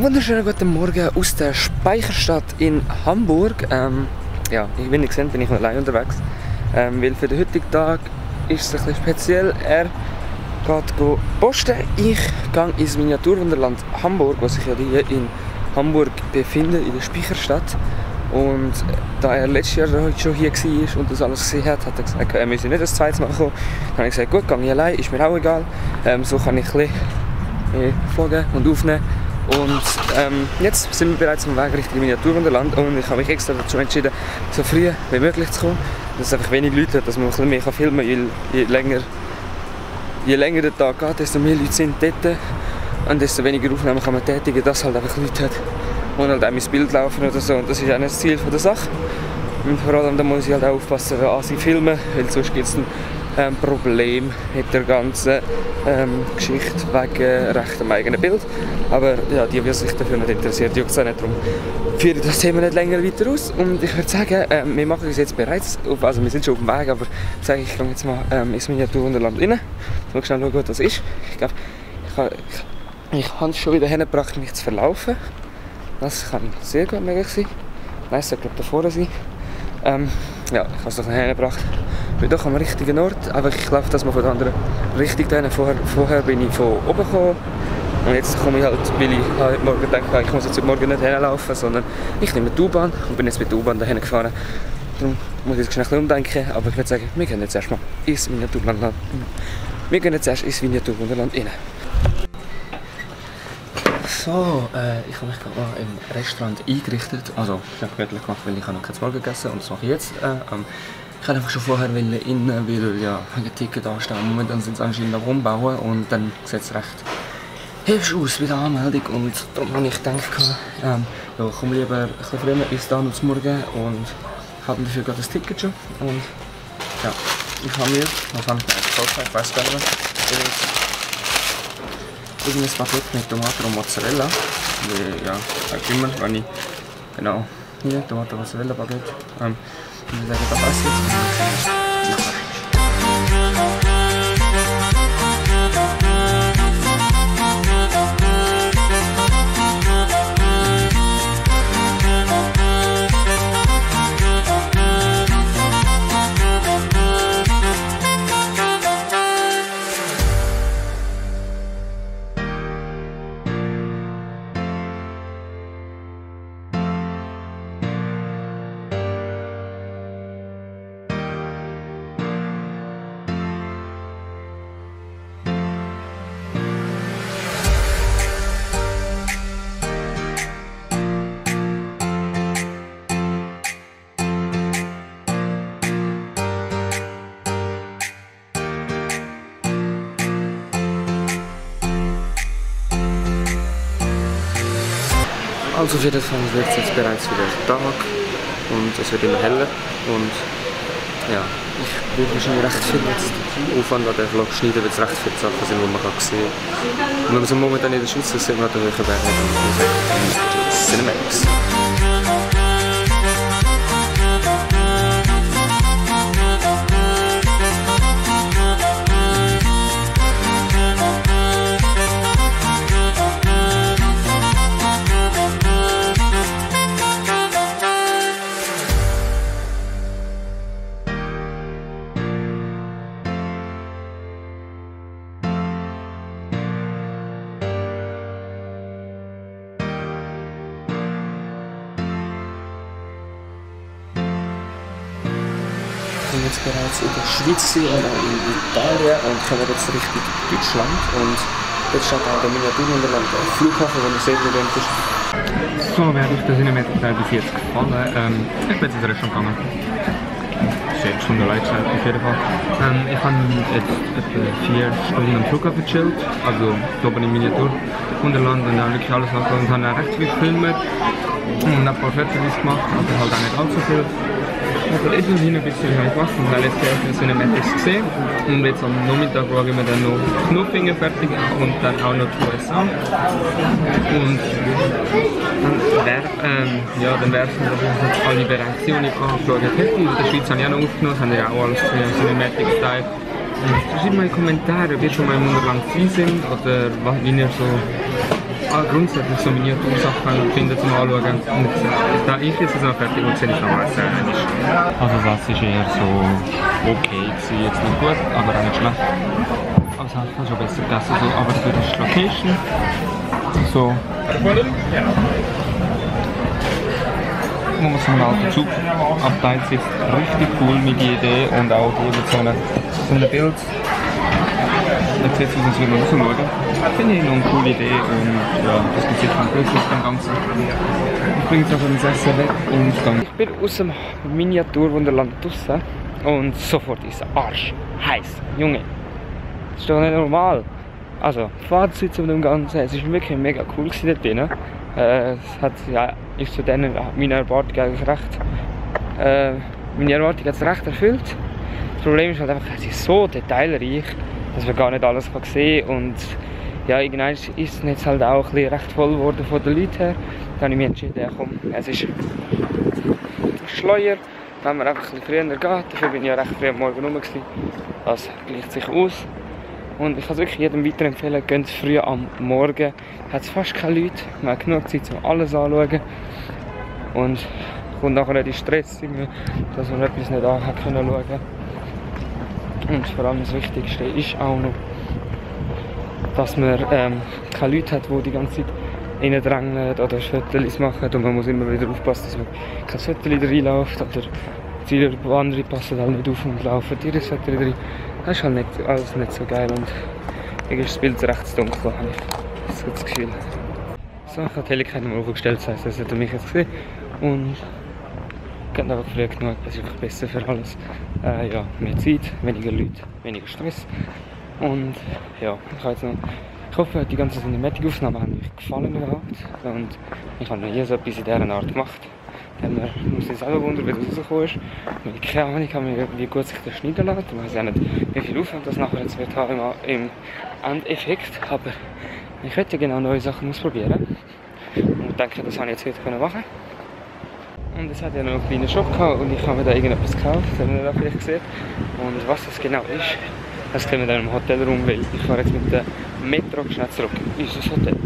Wunderschönen guten Morgen aus der Speicherstadt in Hamburg. Ja, wie ihr seht, bin ich allein unterwegs. Weil für den heutigen Tag ist es ein bisschen speziell. Er geht posten. Ich gehe ins Miniaturwunderland Hamburg, was sich ja hier in Hamburg befindet, in der Speicherstadt. Und da er letztes Jahr schon hier war und das alles gesehen hat, hat er gesagt, er müsse nicht das zweite Mal kommen. Dann habe ich gesagt, gut, gehe ich allein, ist mir auch egal. So kann ich ein bisschen vloggen und aufnehmen. Und jetzt sind wir bereits am Weg Richtung Miniaturwunderland und ich habe mich extra dazu entschieden, so früh wie möglich zu kommen. Dass es einfach wenig Leute hat, dass man ein bisschen mehr filmen kann. Je länger der Tag geht, desto mehr Leute sind dort und desto weniger Aufnahmen kann man tätigen, dass halt einfach Leute hat, die halt auch ins Bild laufen oder so. Und das ist auch das Ziel der Sache. Und vor allem da muss ich halt auch aufpassen, wie sie filmen, weil sonst gibt es ein Problem mit der ganzen Geschichte wegen recht am eigenen Bild. Aber ja, die, die sich dafür nicht interessiert, juckt es auch nicht darum. Führe das Thema nicht länger weiter aus und ich würde sagen, wir machen uns jetzt bereits auf, also wir sind schon auf dem Weg, aber ich sage, ich gehe jetzt mal ins Miniaturwunderland rein. Mal schnell schauen, was das ist. Ich glaube, ich habe es schon wieder hingebracht, mich zu verlaufen. Das kann sehr gut möglich sein. Nein, es sollte glaube davor sein. Ja, ich habe es doch hingebracht. Ich bin doch am richtigen Ort, aber ich laufe das mal von der anderen Richtung hin. Vorher bin ich von oben gekommen und jetzt komme ich halt, weil ich heute Morgen denke, ich muss jetzt heute Morgen nicht hinlaufen, sondern ich nehme die U-Bahn und bin jetzt mit der U-Bahn dahin gefahren. Darum muss ich jetzt schnell umdenken, aber ich würde sagen, wir gehen jetzt erstmal ins Miniaturwunderland. Wir gehen jetzt erst ins Miniaturwunderland rein. So, ich habe mich gerade mal im Restaurant eingerichtet. Also, ich habe gemütlich gemacht, weil ich noch kein Morgen gegessen und das mache ich jetzt. Ich hätte einfach schon vorher innen, weil ja ein Ticket anstehen. Momentan sind sie anscheinend noch umbauen und dann sieht es recht hübsch aus bei der Anmeldung. Und darum habe ich gedacht, ja, komm lieber ein bisschen früher ins da noch zum Morgen und habe dafür gerade das Ticket schon. Und ja, ich habe mir, was habe ich mir gekauft? Ich weiß gar nicht mehr. Irgendein Baguette mit Tomaten und Mozzarella. Ja, auch immer, wenn ich, genau, hier, Tomaten und Mozzarella Baguette. Ich sage, das esse ich jetzt. Also auf jeden Fall wird es jetzt bereits wieder Tag und es wird immer heller und ja, ich würde wahrscheinlich recht viel jetzt Aufwand an den Vlog schneiden, weil es recht viele Sachen sind, die man sehen kann. Und wenn man so momentan in der Schweiz ist, sieht man den höheren Berg, dann muss man sagen, Cinematics. Ich bin jetzt bereits in der Schweiz und auch in Italien und kommen jetzt Richtung Deutschland und jetzt steht auch der Miniaturwunderland Flughafen, wo man sehr berühmt ist. So, wer hat euch das Cinematics bis jetzt gefallen? Ich bin jetzt ins Restaurant gegangen. 6 Stunden Leitzeit auf jeden Fall. Ich habe jetzt etwa 4 Stunden am Flughafen gechillt, also oben im Miniaturwunderland und habe wirklich alles angeschaut und habe auch recht viel gefilmt und ein paar Fotos gemacht, aber halt auch nicht allzu viel. Ich habe etwas hin ein bisschen gemacht und habe jetzt erst Cinematics gesehen und jetzt am Nachmittag schauen wir dann noch Knopfinger fertig und dann auch noch die USA. Und dann wäre es alle Bereiche, die ich angeschaut hätte. In der Schweiz habe ich auch noch aufgenommen, das haben ja auch alles gesehen, Cinematics-Teil. Schreibt mal in die Kommentare, ob ihr schon mal im Wunderland gewesen sind oder wie ihr so grundsätzlich so Miniatursachen finden zum Anschauen. Und da ich jetzt noch fertig und sehe ich noch was Also das ist eher so okay gewesen. Jetzt nicht gut, aber auch nicht schlecht. Aber es hat schon besser gegessen. So. Aber für die Location so muss man alten Zug abteilt sich richtig cool mit der Idee und auch hier mit so einem Bild. Dann sieht es aus, als würde man rausschauen. Finde ich noch eine coole Idee und ja, das gibt sicher einen Plus auf dem Ganzen. Ich bringe jetzt einfach das Essen weg und dann... Ich bin aus dem Miniaturwunderland draussen und sofort ist Arsch heiß. Junge, das ist doch nicht normal. Also, Fazit zu dem Ganzen, es war wirklich mega cool dort drin. Es hat, ja, ist zu denen meine Erwartung eigentlich recht, meine Erwartung hat es recht erfüllt. Das Problem ist halt einfach, es ist so detailreich, dass man gar nicht alles sehen kann. Und ja, irgendwann ist es jetzt halt auch ein bisschen recht voll geworden von den Leuten her. Dann habe ich mich entschieden, ja, komm, es ist schleuer, wenn man einfach ein bisschen früher geht. Dafür bin ich ja recht früh am Morgen rum gewesen. Das gleicht sich aus. Und ich kann es wirklich jedem weiterempfehlen, geht früh am Morgen. Hat es fast keine Leute, man hat genug Zeit, um alles anzuschauen. Und kommt nachher nicht in Stress, dass man etwas nicht anschauen können. Und vor allem das Wichtigste ist auch noch, dass man keine Leute hat, die die ganze Zeit reindrängen oder Fotos machen. Und man muss immer wieder aufpassen, dass man kein Foto reinläuft. Oder die anderen passen halt nicht auf und laufen ihre Fotos rein. Das ist halt nicht, alles nicht so geil und irgendwie ist das Bild recht dunkel, habe ich so das Gefühl. So, ich habe die Helligkeit nochmal aufgestellt, das heisst, das hat er mich jetzt gesehen. Und geht einfach früh genug, das ist einfach besser für alles. Ja, mehr Zeit, weniger Leute, weniger Stress. Und ja, ich hoffe, die ganzen Cinematic-Aufnahmen haben euch gefallen überhaupt. Und ich habe noch nie so etwas in dieser Art gemacht. Man muss sich selber wundern, wie das rausgekommen ist. Weil ich keine Ahnung habe, wie gut sich das schneiden lässt. Ich weiß auch nicht, wie viel Aufwand das nachher jetzt wird haben im Endeffekt. Aber ich hätte genau neue Sachen ausprobieren. Und denke, das habe ich jetzt heute machen. Und es hat ja noch einen kleinen Shop gehabt und ich habe mir da irgendetwas gekauft, das habt ihr da vielleicht gesehen. Und was das genau ist, das sehen wir dann im Hotelraum, weil ich fahre jetzt mit der Metro schnell zurück in unser Hotel.